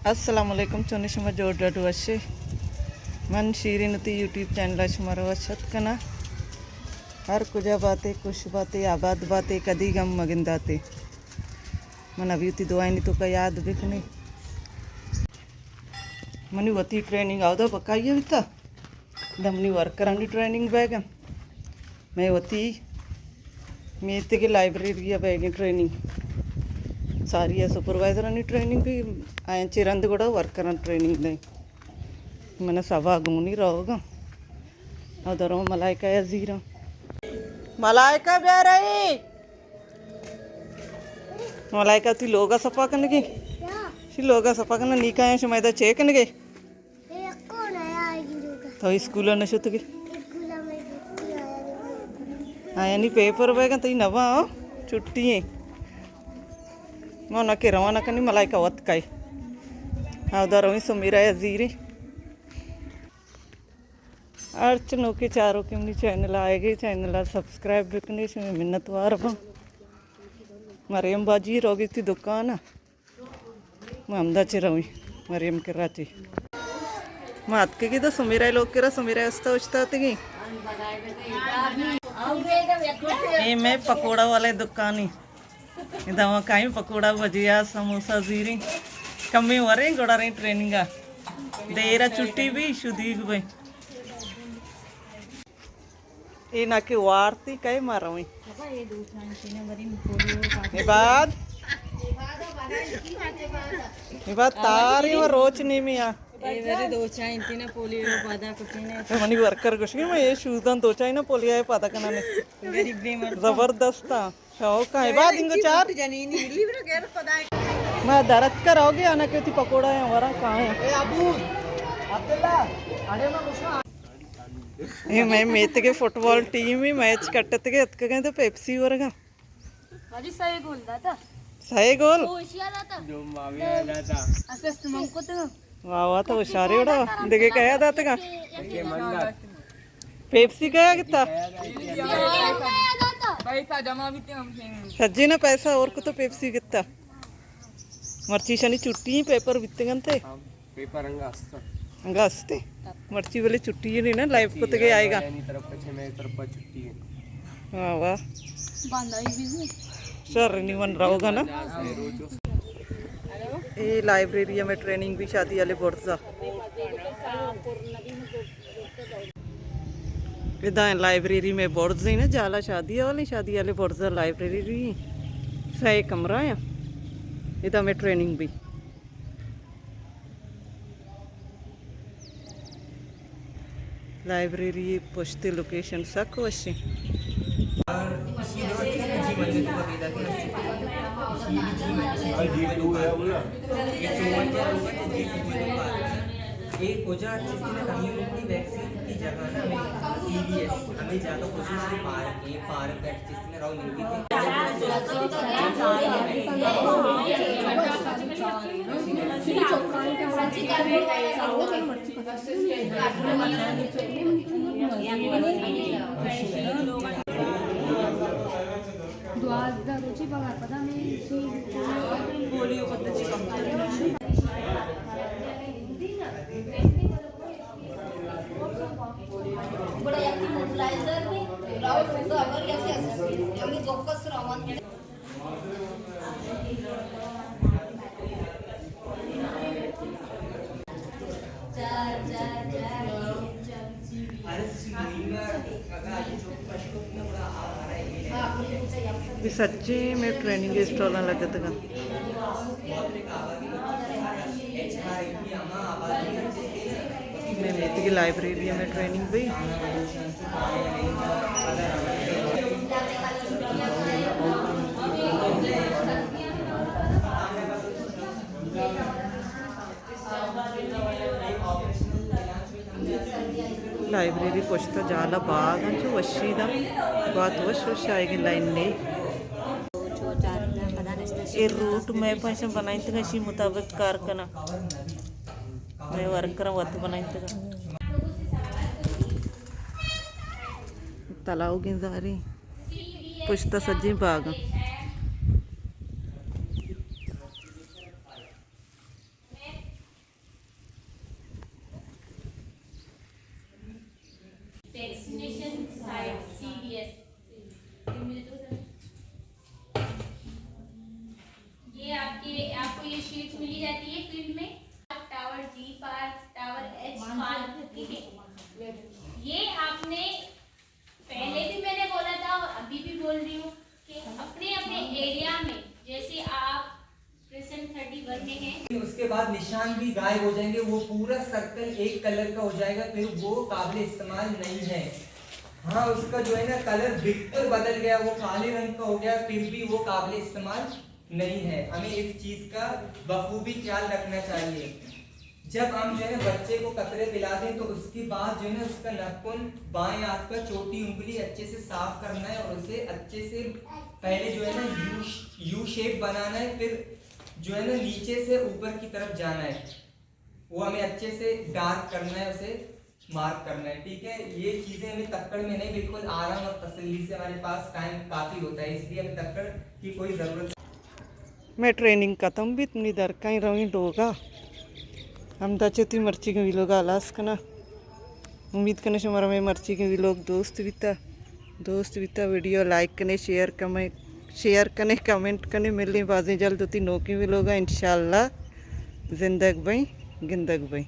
السلام علیکم، چون شما؟ جوڑ ڈڈ وشے؟ من شیرین وتی یوٹیوب چینل ءَ شما را وش اتک کناں۔ ہر کجا باتے، خوش باتے، آباد باتے، کدی گم مگنداتے۔ من ابھی وتی دعائنی توکا یاد بکنے۔ منی وتی ٹریننگ آودا بکائی بیتا۔ دمنی ورکرانی ٹریننگ بیگ ءَ، مئے وتی میتگ ءِ لائبریری ءَ بیگ ءَ ٹریننگ، ساری ءَ سپروائزرانی ٹریننگ بھی، آیاں چہ رند گڑا ورکرانی ٹریننگ دیں۔ من سبا گونی روگ ءَ، او درو ملائکہ ءَ زیراں۔ ملائکہ بیا رہی۔ ملائکہ، تئی لوگ ءَ سپا کنگی؟ شی لوگ ءَ سپا کنگ، نی کایاں شما ادا چے کنگے؟ تو اسکول ءَ نہ شتگے؟ آیانی پیپر بیگ ءَ، تئی نبا، ہاں؟ چھٹی ایں۔ ما نہ کہ روانہ کنی، ملائکہ وت کائے۔ ہاں، ادا رویں سمیرا ءَ زیریں۔ ہرچ نوکیں چاروکے منی چینل ءَ آئیگے، چینل ءَ سبسکرائب بکنے، شمے منتوار باں۔ مریم باجی روگی تئی دکان ءَ۔ ما ہمدا چہ رویں، مریم کرا چہ۔ ما اتکگی دا سمیرا ءِ لوگ کرا، سمیرا است اوشتاتگی۔ اے مئے پکوڑا والے دکانی۔ ادا ما کائیں پکوڑا، بجیا، سموسہ زیریں۔ کمیں وریں گڑا ریں ٹریننگ ءَ۔ دیرا چھٹی بھی شدیگ بیں۔ اے نہ کہ وارتی کئے ما رویں۔ اے بعد، اے بعد تاری و روچ نیمی آ۔ اے میرے دو چائیں تینا پولیو پادا کتینے۔ تو منی ورکر گوشگی، ما اے شوزاں دو چائیں نا پولیو پادا کنانے۔ غریب بے مرد۔ زبردست آ۔ شوق آ۔ اے بعد انگو چار۔ ما درت کر آؤگے، آنا کہ تی پکوڑا ہیں، ورا کہاں ہیں؟ اے ابو، عبداللہ، اڑے ما گوشاں۔ اے مئے میتگ ءِ فٹبال ٹیم ءِ میچ کٹتگ ءَ، اتکگ ءَ تو پیپسی ورگا۔ واجی سئے گول داتا۔ سئے گول؟ دو اشیا داتا۔ دو ماویا داتا۔ اسسٹ من کو تو۔ واہ واہ، تو ہوشارے اڑا۔ دگہ کیا داتگا؟ دگہ من دات۔ پیپسی کیا گتا؟ پیسہ جمع بیتے ہم سے۔ سجے نا پیسہ اور کو تو پیپسی گتا۔ مرچی شنی چھٹی، پیپر بیتگنتے۔ پیپر انگا است۔ انگا استے۔ مرچی بلے چھٹی ہے نہیں نا، لائف کو تگے آئے گا۔ یعنی طرف پچھے، میرے طرف پر چھٹی ہے۔ واہ واہ۔ باندائی بھی۔ شر نہیں من رہو گا نا۔ اے لائبریری میں ٹریننگ بھی شادی والے برزا۔ ادا لائبریری میں برز ہیں نا، جالا شادی والے، شادی والے برزا لائبریری۔ سئے کمرہ ہیں۔ ادا میں ٹریننگ بھی۔ لائبریری پشت لوکیشن سک وشیں۔ اے کجا چیزیں کمیونٹی ویکسین کی جگہ نا، ہمیں سی وی ایس، ہمیں جاگہ کجا پارک، اے پارک ہے، چیزیں رو نہیں۔ دوازدہ روچی بغیر پدا میں گڑا یکے موبلائزر بی، راہول روزا اگر یکے اسسٹنٹ، ہمے دو کس روان۔ بھی سچیں میں ٹریننگ اسٹالاں لگتگاں۔ میں میتگ لائبریری میں ٹریننگ بی۔ لائبریری پشت جالا باغ انچو وشی دا، بات وش وش آئیگی لائن نے۔ اے روٹ میپ ایشاں بنائینتگ، اشی مطابق کار کناں۔ مئے ورکراں وت بنائینتگ۔ تلاوگیں زاریں پشت سجیں باغاں۔ Destination site, CDS. ये आपके, आपको ये शीट मिली जाती है फील्ड में, टावर जी पार्क, टावर एच पार्क, ठीक है। ये आपने पहले भी मैंने बोला था और अभी भी बोल रही हूँ कि अपने अपने एरिया में, जैसे आप प्रेजेंट थर्टी वन में हैं, उसके बाद निशान भी गायब हो जाएंगे, वो पूरा सर्कल एक कलर का हो जाएगा, फिर वो काबिल इस्तेमाल नहीं है। हाँ, उसका जो है ना कलर बिल्कुल बदल गया, वो काले रंग का हो गया, फिर भी वो काबिल इस्तेमाल नहीं है। हमें इस चीज़ का बखूबी ख्याल रखना चाहिए। जब हम जो है ना बच्चे को कतरे पिला दें तो उसके बाद जो है ना उसका नाखून, बाएं हाथ का चोटी उंगली अच्छे से साफ करना है और उसे अच्छे से पहले जो है ना यू यू शेप बनाना है, फिर जो है ना नीचे से ऊपर की तरफ जाना है। वो हमें अच्छे से डार्क करना है, उसे मार्क करना है, ठीक है। ये चीज़ें हमें तक्कड़ में नहीं, बिल्कुल आराम और तसल्ली से, हमारे पास टाइम काफ़ी होता है, इसलिए हमें तक्कड़ की कोई ज़रूरत। मैं ट्रेनिंग खत्म भी इतनी दर कहीं रही लोगा। हम दचे ती मर्ची के वीलोग आलास कना। उम्मीद कने शमारा मैं मर्ची के वीलोग दोस्त बीता, दोस्त बीता। वीडियो लाइक कने, शेयर कमेंट, शेयर कने, कमेंट कने। मिलने बाजें जल्द होती नोकी वीलोगा इंशाल्लाह। जिंदग बई, गिंदग बई।